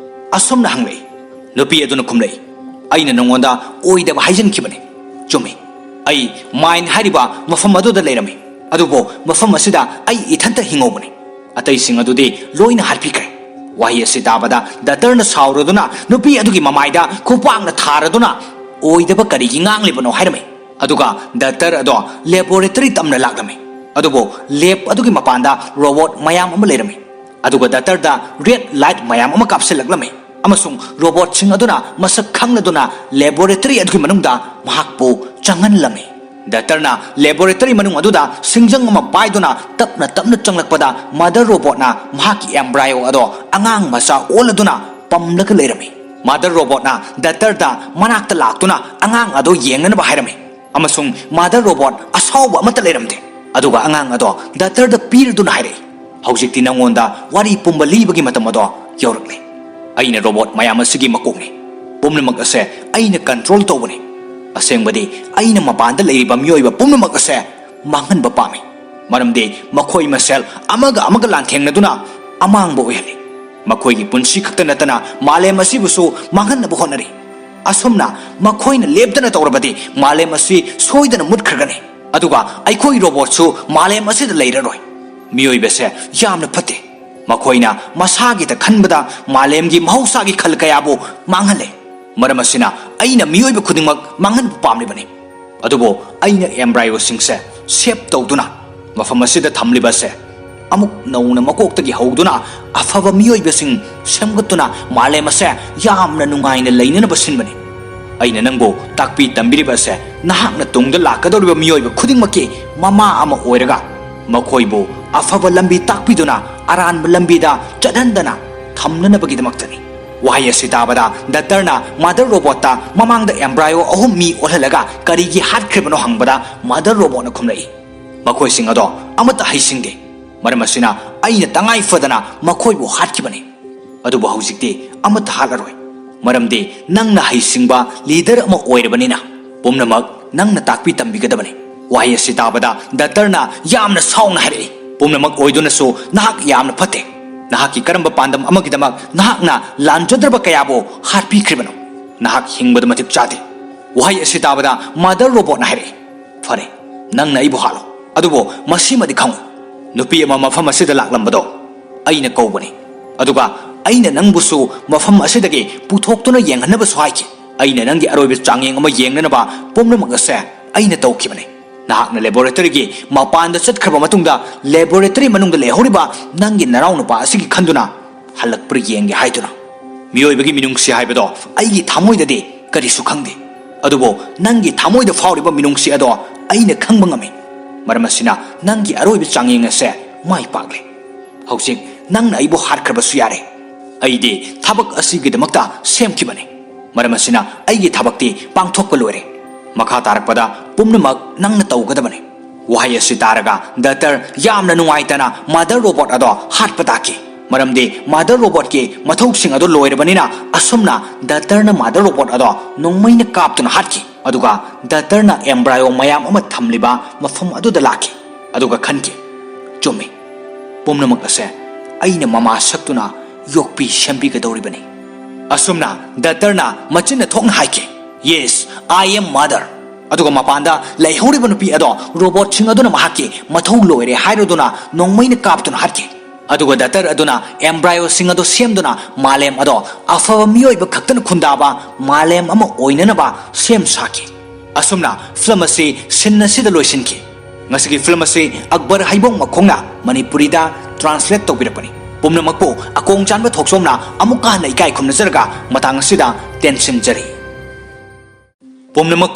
ꯑꯁꯨꯝꯅ ꯍꯪꯂꯛꯏ꯫ ꯅꯨꯄꯤ ꯑꯗꯨꯅ ꯈꯨꯝꯂꯛꯏ, "ꯑꯩꯅ ꯅꯉꯣꯟꯗ ꯑꯣꯏꯗꯕ ꯍꯥꯏꯖꯤꯟꯈꯤꯕꯅꯤ꯫ ꯆꯨꯝꯃꯤ, ꯑꯩ ꯃꯥꯏꯟ ꯍꯥꯏꯔꯤꯕ ꯃꯐꯝ ꯑꯗꯨꯗ ꯂꯩꯔꯝꯃꯤ, ꯑꯗꯨꯕꯨ ꯃꯐꯝ ꯑꯁꯤꯗ ꯑꯩ ꯏꯊꯟꯇ ꯍꯤꯡꯍꯧꯕꯅꯤ꯫ ꯑꯇꯩꯁꯤꯡ ꯑꯗꯨꯗꯤ ꯂꯣꯏꯅ ꯍꯥꯠꯄꯤꯈ꯭ꯔꯦ꯫" ꯋꯥꯍꯩ ꯑꯁꯤ ꯇꯥꯕꯗ ꯗꯥꯛꯇꯔꯅ ꯁꯥꯎꯔꯗꯨꯅ ꯅꯨꯄꯤ ꯑꯗꯨꯒꯤ ꯃꯃꯥꯏꯗ ꯈꯨꯄꯥꯛꯅ ꯊꯥꯔꯗꯨꯅ, "ꯑꯣꯏꯗꯕ ꯀꯔꯤꯒꯤ ꯉꯥꯡꯂꯤꯕꯅꯣ?" ꯍꯥꯏꯔꯝꯃꯤ꯫ ꯑꯗꯨꯒ ꯗꯥꯛꯇꯔ ꯑꯗꯣ ꯂꯦꯕꯣꯔꯦꯇꯔꯤ ꯇꯝꯅ ꯂꯥꯛꯂꯝꯃꯤ꯫ ꯑꯗꯨꯕꯨ ꯂꯦꯕ ꯑꯗꯨꯒꯤ ꯃꯄꯥꯟꯗ ꯔꯣꯕꯣꯠ ꯃꯌꯥꯝ ꯑꯃ ꯂꯩꯔꯝꯃꯤ꯫ ꯑꯗꯨꯒ ꯗꯥꯛꯇꯔꯗ ꯔꯦꯗ ꯂꯥꯏꯠ ꯃꯌꯥꯝ ꯑꯃ ꯀꯥꯞꯁꯤꯜꯂꯛꯂꯝꯃꯤ, ꯑꯃꯁꯨꯡ ꯔꯣꯕꯣꯠꯁꯤꯡ ꯑꯗꯨꯅ ꯃꯁꯛ ꯈꯪꯂꯗꯨꯅ ꯂꯦꯕꯣꯔꯦꯇꯔꯤ ꯑꯗꯨꯒꯤ ꯃꯅꯨꯡꯗ ꯃꯍꯥꯛꯄꯨ ꯆꯪꯍꯜꯂꯝꯃꯤ꯫ ꯗꯥꯛꯇꯔꯅ ꯂꯦꯕꯣꯔꯦꯇꯔꯤ ꯃꯅꯨꯡ ꯑꯗꯨꯗ ꯁꯤꯡꯖꯪ ꯑꯃ ꯄꯥꯏꯗꯨꯅ ꯇꯞꯅ ꯇꯞꯅ ꯆꯪꯂꯛꯄꯗ, ꯃꯗꯔ ꯔꯣꯕꯣꯠꯅ ꯃꯍꯥꯛꯀꯤ ꯑꯦꯝꯕ꯭ꯔꯥꯏꯑꯣ ꯑꯗꯣ ꯑꯉꯥꯡ ꯃꯆꯥ ꯑꯣꯜꯂꯗꯨꯅ ꯄꯝꯂꯒ ꯂꯩꯔꯝꯃꯤ꯫ ꯃꯗꯔ ꯔꯣꯕꯣꯠꯅ ꯗꯥꯛꯇꯔꯗ ꯃꯅꯥꯛꯇ ꯂꯥꯛꯇꯨꯅ ꯑꯉꯥꯡ ꯑꯗꯣ ꯌꯦꯡꯅꯅꯕ ꯍꯥꯏꯔꯝꯃꯤ, ꯑꯃꯁꯨꯡ ꯃꯗꯔ ꯔꯣꯕꯣꯠ ꯑꯁꯥꯎꯕ ꯑꯃꯠꯇ ꯂꯩꯔꯝꯗꯦ꯫ ꯑꯗꯨꯒ ꯑꯉꯥꯡ ꯑꯗꯣ ꯗꯥꯛꯇꯔꯗ ꯄꯤꯔꯗꯨꯅ ꯍꯥꯏꯔꯛꯏ, "ꯍꯧꯖꯤꯛꯇꯤ ꯅꯉꯣꯟꯗ ꯋꯥꯔꯤ ꯄꯨꯝꯕ ꯂꯤꯕꯒꯤ ꯃꯇꯝ ꯑꯗꯣ ꯌꯧꯔꯛꯂꯦ꯫ ꯑꯩꯅ ꯔꯣꯕꯣꯠ ꯃꯌꯥꯝ ꯑꯁꯤꯒꯤ ꯃꯀꯣꯛꯅꯤ꯫ ꯄꯨꯝꯅꯃꯛ ꯑꯁꯦ ꯑꯩꯅ ꯀꯟꯇ꯭ꯔꯣꯜ ꯇꯧꯕꯅꯤ꯫ ꯑꯁꯦꯡꯕꯗꯤ ꯑꯩꯅ ꯃꯄꯥꯟꯗ ꯂꯩꯔꯤꯕ ꯃꯤꯑꯣꯏꯕ ꯄꯨꯝꯅꯃꯛ ꯑꯁꯦ ꯃꯥꯡꯍꯟꯕ ꯄꯥꯝꯃꯤ, ꯃꯔꯝꯗꯤ ꯃꯈꯣꯏ ꯃꯁꯦꯜ ꯑꯃꯒ ꯑꯃꯒ ꯂꯥꯟꯊꯦꯡꯅꯗꯨꯅ ꯑꯃꯥꯡꯕ ꯑꯣꯏꯍꯜꯂꯤ꯫ ꯃꯈꯣꯏꯒꯤ ꯄꯨꯟꯁꯤ ꯈꯛꯇ ꯅꯠꯇꯅ ꯃꯥꯂꯦꯝ ꯑꯁꯤꯕꯨꯁꯨ ꯃꯥꯡꯍꯟꯅꯕ ꯍꯣꯠꯅꯔꯤ꯫ ꯑꯁꯨꯝꯅ ꯃꯈꯣꯏꯅ ꯂꯦꯞꯇꯅ ꯇꯧꯔꯕꯗꯤ ꯃꯥꯂꯦꯝ ꯑꯁꯤ ꯁꯣꯏꯗꯅ ꯃꯨꯠꯈ꯭ꯔꯒꯅꯤ, ꯑꯗꯨꯒ ꯑꯩꯈꯣꯏ ꯔꯣꯕꯣꯠꯁꯨ ꯃꯥꯂꯦꯝ ꯑꯁꯤꯗ ꯂꯩꯔꯔꯣꯏ꯫" ꯃꯤꯑꯣꯏꯕꯁꯦ ꯌꯥꯝꯅ ꯐꯠꯇꯦ꯫ ꯃꯈꯣꯏꯅ ꯃꯁꯥꯒꯤꯗ ꯈꯟꯕꯗ ꯃꯥꯂꯦꯝꯒꯤ ꯃꯍꯧꯁꯥꯒꯤ ꯈꯜ ꯀꯌꯥꯕꯨ ꯃꯥꯡꯍꯜꯂꯦ꯫ ꯃꯔꯝ ꯑꯁꯤꯅ ꯑꯩꯅ ꯃꯤꯑꯣꯏꯕ ꯈꯨꯗꯤꯡꯃꯛ ꯃꯥꯡꯍꯟꯕ ꯄꯥꯝꯂꯤꯕꯅꯤ꯫ ꯑꯗꯨꯕꯨ ꯑꯩꯅ ꯑꯦꯝꯕ꯭ꯔꯥꯏꯑꯣꯁꯤꯡꯁꯦ ꯁꯦꯞ ꯇꯧꯗꯨꯅ ꯃꯐꯝ ꯑꯁꯤꯗ ꯊꯝꯂꯤꯕ ꯑꯁꯦ ꯑꯃꯨꯛ ꯅꯧꯅ ꯃꯀꯣꯛꯇꯒꯤ ꯍꯧꯗꯨꯅ ꯑꯐꯕ ꯃꯤꯑꯣꯏꯕꯁꯤꯡ ꯁꯦꯝꯒꯠꯇꯨꯅ ꯃꯥꯂꯦꯝ ꯑꯁꯦ ꯌꯥꯝꯅ ꯅꯨꯡꯉꯥꯏꯅ ꯂꯩꯅꯅꯕ ꯁꯤꯟꯕꯅꯤ꯫ ꯑꯩꯅ ꯅꯪꯕꯨ ꯇꯥꯛꯄꯤ ꯇꯝꯕꯤꯔꯤꯕ ꯑꯁꯦ ꯅꯍꯥꯛꯅ ꯇꯨꯡꯗ ꯂꯥꯛꯀꯗꯧꯔꯤꯕ ꯃꯤꯑꯣꯏꯕ ꯈꯨꯗꯤꯡꯃꯛꯀꯤ ꯃꯃꯥ ꯑꯃ ꯑꯣꯏꯔꯒ ꯃꯈꯣꯏꯕꯨ ꯑꯐꯕ ꯂꯝꯕꯤ ꯇꯥꯛꯄꯤꯗꯨꯅ ꯑꯔꯥꯟꯕ ꯂꯝꯕꯤꯗ ꯆꯠꯍꯟꯗꯅ ꯊꯝꯅꯅꯕꯒꯤꯗꯃꯛꯇꯅꯤ꯫ ꯋꯥꯍꯩ ꯑꯁꯤ ꯇꯥꯕꯗ ꯗꯥꯛꯇꯔꯅ ꯃꯥꯗꯔ ꯔꯣꯕꯣꯠꯇ ꯃꯃꯥꯡꯗ ꯑꯦꯝꯕ꯭ꯔꯥꯏꯑꯣ ꯑꯍꯨꯝ ꯃꯤ ꯑꯣꯜꯍꯜꯂꯒ ꯀꯔꯤꯒꯤ ꯍꯥꯠꯈ꯭ꯔꯤꯕꯅꯣ ꯍꯪꯕꯗ, ꯃꯥꯗꯔ ꯔꯣꯕꯣꯠꯅ ꯈꯨꯝꯂꯛꯏ, "ꯃꯈꯣꯏꯁꯤꯡ ꯑꯗꯣ ꯑꯃꯠꯇ ꯍꯩꯁꯤꯡꯗꯦ꯫ ꯃꯔꯝ ꯑꯁꯤꯅ ꯑꯩꯅ ꯇꯉꯥꯏ ꯐꯗꯅ ꯃꯈꯣꯏꯕꯨ ꯍꯥꯠꯈꯤꯕꯅꯤ꯫ ꯑꯗꯨꯕꯨ ꯍꯧꯖꯤꯛꯇꯤ ꯑꯃꯠꯇ ꯍꯥꯠꯂꯔꯣꯏ, ꯃꯔꯝꯗꯤ ꯅꯪꯅ ꯍꯩꯁꯤꯡꯕ ꯂꯤꯗꯔ ꯑꯃ ꯑꯣꯏꯔꯕꯅꯤꯅ ꯄꯨꯝꯅꯃꯛ ꯅꯪꯅ ꯇꯥꯛꯄꯤ ꯇꯝꯕꯤꯒꯗꯕꯅꯤ꯫" ꯋꯥꯍꯩ ꯑꯁꯤ ꯇꯥꯕꯗ ꯗꯥꯛꯇꯔꯅ ꯌꯥꯝꯅ ꯁꯥꯎꯅ ꯍꯥꯏꯔꯛꯏ, ꯄꯨꯝꯅꯃꯛ ꯑꯣꯏꯗꯨꯅꯁꯨ ꯅꯍꯥꯛ ꯌꯥꯝꯅ ꯐꯠꯇꯦ꯫ ꯅꯍꯥꯛꯀꯤ ꯀꯔꯝꯕ ꯄꯥꯟꯗꯝ ꯑꯃꯒꯤꯗꯃꯛ ꯅꯍꯥꯛꯅ ꯂꯥꯟꯖꯗ꯭ꯔꯕ ꯀꯌꯥꯕꯨ ꯍꯥꯠꯄꯤꯈ꯭ꯔꯤꯕꯅꯣ? ꯅꯍꯥꯛ ꯍꯤꯡꯕꯗ ꯃꯇꯤꯛ ꯆꯥꯗꯦ꯫ ꯋꯥꯍꯩ ꯑꯁꯤ ꯇꯥꯕꯗ ꯃꯥꯗꯔ ꯔꯣꯕꯣꯠꯅ ꯍꯥꯏꯔꯛꯏ, "ꯐꯔꯦ, ꯅꯪꯅ ꯑꯩꯕꯨ ꯍꯥꯠꯂꯣ, ꯑꯗꯨꯕꯨ ꯃꯁꯤꯃꯗꯤ ꯈꯪꯉꯨ, ꯅꯨꯄꯤ ꯑꯃ ꯃꯐꯝ ꯑꯁꯤꯗ ꯂꯥꯛꯂꯝꯕꯗꯣ ꯑꯩꯅ ꯀꯧꯕꯅꯤ, ꯑꯗꯨꯒ ꯑꯩꯅ ꯅꯪꯕꯨꯁꯨ ꯃꯐꯝ ꯑꯁꯤꯗꯒꯤ ꯄꯨꯊꯣꯛꯇꯨꯅ ꯌꯦꯡꯍꯟꯅꯕꯁꯨ ꯍꯥꯏꯈꯤ꯫ ꯑꯩꯅ ꯅꯪꯒꯤ ꯑꯔꯣꯏꯕ ꯆꯥꯡꯌꯦꯡ ꯑꯃ ꯌꯦꯡꯅꯅꯕ ꯄꯨꯝꯅꯃꯛ ꯑꯁꯦ ꯑꯩꯅ ꯇꯧꯈꯤꯕꯅꯤ꯫ ꯅꯍꯥꯛꯅ ꯂꯦꯕꯣꯔꯦꯇꯔꯤꯒꯤ ꯃꯄꯥꯟꯗ ꯆꯠꯈ꯭ꯔꯕ ꯃꯇꯨꯡꯗ, ꯂꯦꯕꯣꯔꯦꯇꯔꯤ ꯃꯅꯨꯡꯗ ꯂꯩꯍꯧꯔꯤꯕ ꯅꯪꯒꯤ ꯅꯅꯥꯎꯅꯨꯄꯥ ꯑꯁꯤꯒꯤ ꯈꯟꯗꯨꯅ ꯍꯜꯂꯛꯄ꯭ꯔꯥ ꯌꯦꯡꯒꯦ ꯍꯥꯏꯗꯨꯅ꯫ ꯃꯤꯑꯣꯏꯕꯒꯤ ꯃꯤꯅꯨꯡꯁꯤ ꯍꯥꯏꯕꯗꯣ ꯑꯩꯒꯤ ꯊꯃꯣꯏꯗꯗꯤ ꯀꯔꯤꯁꯨ ꯈꯪꯗꯦ, ꯑꯗꯨꯕꯨ ꯅꯪꯒꯤ ꯊꯃꯣꯏꯗ ꯐꯥꯎꯔꯤꯕ ꯃꯤꯅꯨꯡꯁꯤ ꯑꯗꯣ ꯑꯩꯅ ꯈꯪꯕ ꯉꯝꯃꯤ꯫ ꯃꯔꯝ ꯑꯁꯤꯅ ꯅꯪꯒꯤ ꯑꯔꯣꯏꯕ ꯆꯥꯡꯌꯦꯡ ꯑꯁꯦ ꯃꯥꯏ ꯄꯥꯛꯂꯦ꯫ ꯍꯧꯖꯤꯛ ꯅꯪꯅ ꯑꯩꯕꯨ ꯍꯥꯠꯈ꯭ꯔꯕꯁꯨ ꯌꯥꯔꯦ꯫ ꯑꯩꯗꯤ ꯊꯕꯛ ꯑꯁꯤꯒꯤꯗꯃꯛꯇ ꯁꯦꯝꯈꯤꯕꯅꯤ꯫ ꯃꯔꯝ ꯑꯁꯤꯅ ꯑꯩꯒꯤ ꯊꯕꯛꯇꯤ ꯄꯥꯡꯊꯣꯛꯄ ꯂꯣꯏꯔꯦ꯫ ꯃꯈꯥ ꯇꯥꯔꯛꯄꯗ ꯄꯨꯝꯅꯃꯛ ꯅꯪꯅ ꯇꯧꯒꯗꯕꯅꯤ꯫" ꯋꯥꯍꯩ ꯑꯁꯤ ꯇꯥꯔꯒ ꯗꯥꯛꯇꯔ ꯌꯥꯝꯅ ꯅꯨꯡꯉꯥꯏꯇꯅ ꯃꯥꯗꯔ ꯔꯣꯕꯣꯠ ꯑꯗꯣ ꯍꯥꯠꯄ ꯇꯥꯈꯤ꯫ ꯃꯔꯝꯗꯤ ꯃꯥꯗꯔ ꯔꯣꯕꯣꯠꯀꯤ ꯃꯊꯧꯁꯤꯡ ꯑꯗꯨ ꯂꯣꯏꯔꯕꯅꯤꯅ, ꯑꯁꯨꯝꯅ ꯗꯥꯛꯇꯔꯅ ꯃꯥꯗꯔ ꯔꯣꯕꯣꯠ ꯑꯗꯣ ꯅꯣꯡꯃꯩꯅ ꯀꯥꯞꯇꯨꯅ ꯍꯥꯠꯈꯤ꯫ ꯑꯗꯨꯒ ꯗꯥꯛꯇꯔꯅ ꯑꯦꯝꯕ꯭ꯔꯥꯏꯑꯣ ꯃꯌꯥꯝ ꯑꯃ ꯊꯝꯂꯤꯕ ꯃꯐꯝ ꯑꯗꯨꯗ ꯂꯥꯛꯈꯤ꯫ ꯑꯗꯨꯒ ꯈꯟꯈꯤ, "ꯆꯨꯝꯃꯤ, ꯄꯨꯝꯅꯃꯛ ꯑꯁꯦ ꯑꯩꯅ ꯃꯃꯥ ꯁꯛꯇꯨꯅ ꯌꯣꯛꯄꯤ ꯁꯦꯝꯕꯤꯒꯗꯧꯔꯤꯕꯅꯤ꯫" ꯑꯁꯨꯝꯅ ꯗꯥꯛꯇꯔꯅ ꯃꯆꯤꯟꯅ ꯊꯣꯛꯅ ꯍꯥꯏꯈꯤ, "Yes, I am mother." ꯑꯗꯨꯒ ꯃꯄꯥꯟꯗ ꯂꯩꯍꯧꯔꯤꯕ ꯅꯨꯄꯤ ꯑꯗꯣ ꯔꯣꯕꯣꯠꯁꯤꯡ ꯑꯗꯨꯅ ꯃꯍꯥꯛꯀꯤ ꯃꯊꯧ ꯂꯣꯏꯔꯦ ꯍꯥꯏꯔꯗꯨꯅ ꯅꯣꯡꯃꯩꯅ ꯀꯥꯞꯇꯨꯅ ꯍꯥꯠꯈꯤ꯫ ꯑꯗꯨꯒ ꯗꯥꯛꯇꯔ ꯑꯗꯨꯅ ꯑꯦꯝꯕ꯭ꯔꯥꯏꯑꯣꯁꯤꯡ ꯑꯗꯨ ꯁꯦꯝꯗꯨꯅ ꯃꯥꯂꯦꯝ ꯑꯗꯣ ꯑꯐꯕ ꯃꯤꯑꯣꯏꯕ ꯈꯛꯇꯅ ꯈꯨꯟꯗꯥꯕ ꯃꯥꯂꯦꯝ ꯑꯃ ꯑꯣꯏꯅꯅꯕ ꯁꯦꯝ ꯁꯥꯈꯤ꯫ ꯑꯁꯨꯝꯅ ꯐꯤꯂꯝ ꯑꯁꯤ ꯁꯤꯟ ꯑꯁꯤꯗ ꯂꯣꯏꯁꯤꯟꯈꯤ꯫ ꯉꯁꯤꯒꯤ ꯐꯤꯂꯝ ꯑꯁꯤ ꯑꯛꯕꯔ ꯍꯩꯕꯣꯡ ꯃꯈꯣꯡꯅ ꯃꯅꯤꯄꯨꯔꯤꯗ ꯇ꯭ꯔꯥꯟꯁꯂꯦꯠ ꯇꯧꯕꯤꯔꯛꯄꯅꯤ꯫ ꯄꯨꯝꯅꯃꯛꯄꯨ ꯑꯀꯣꯡ ꯆꯥꯟꯕ ꯊꯣꯛꯆꯣꯝꯅ ꯑꯃꯨꯛꯀ ꯍꯟꯅ ꯏꯀꯥꯏ ꯈꯨꯝꯅꯖꯔꯒ ꯃꯇꯥꯡ ꯑꯁꯤꯗ ꯇꯦꯟꯁꯤꯟꯖꯔꯤ꯫ ꯄꯨꯝꯅꯃꯛꯄꯨ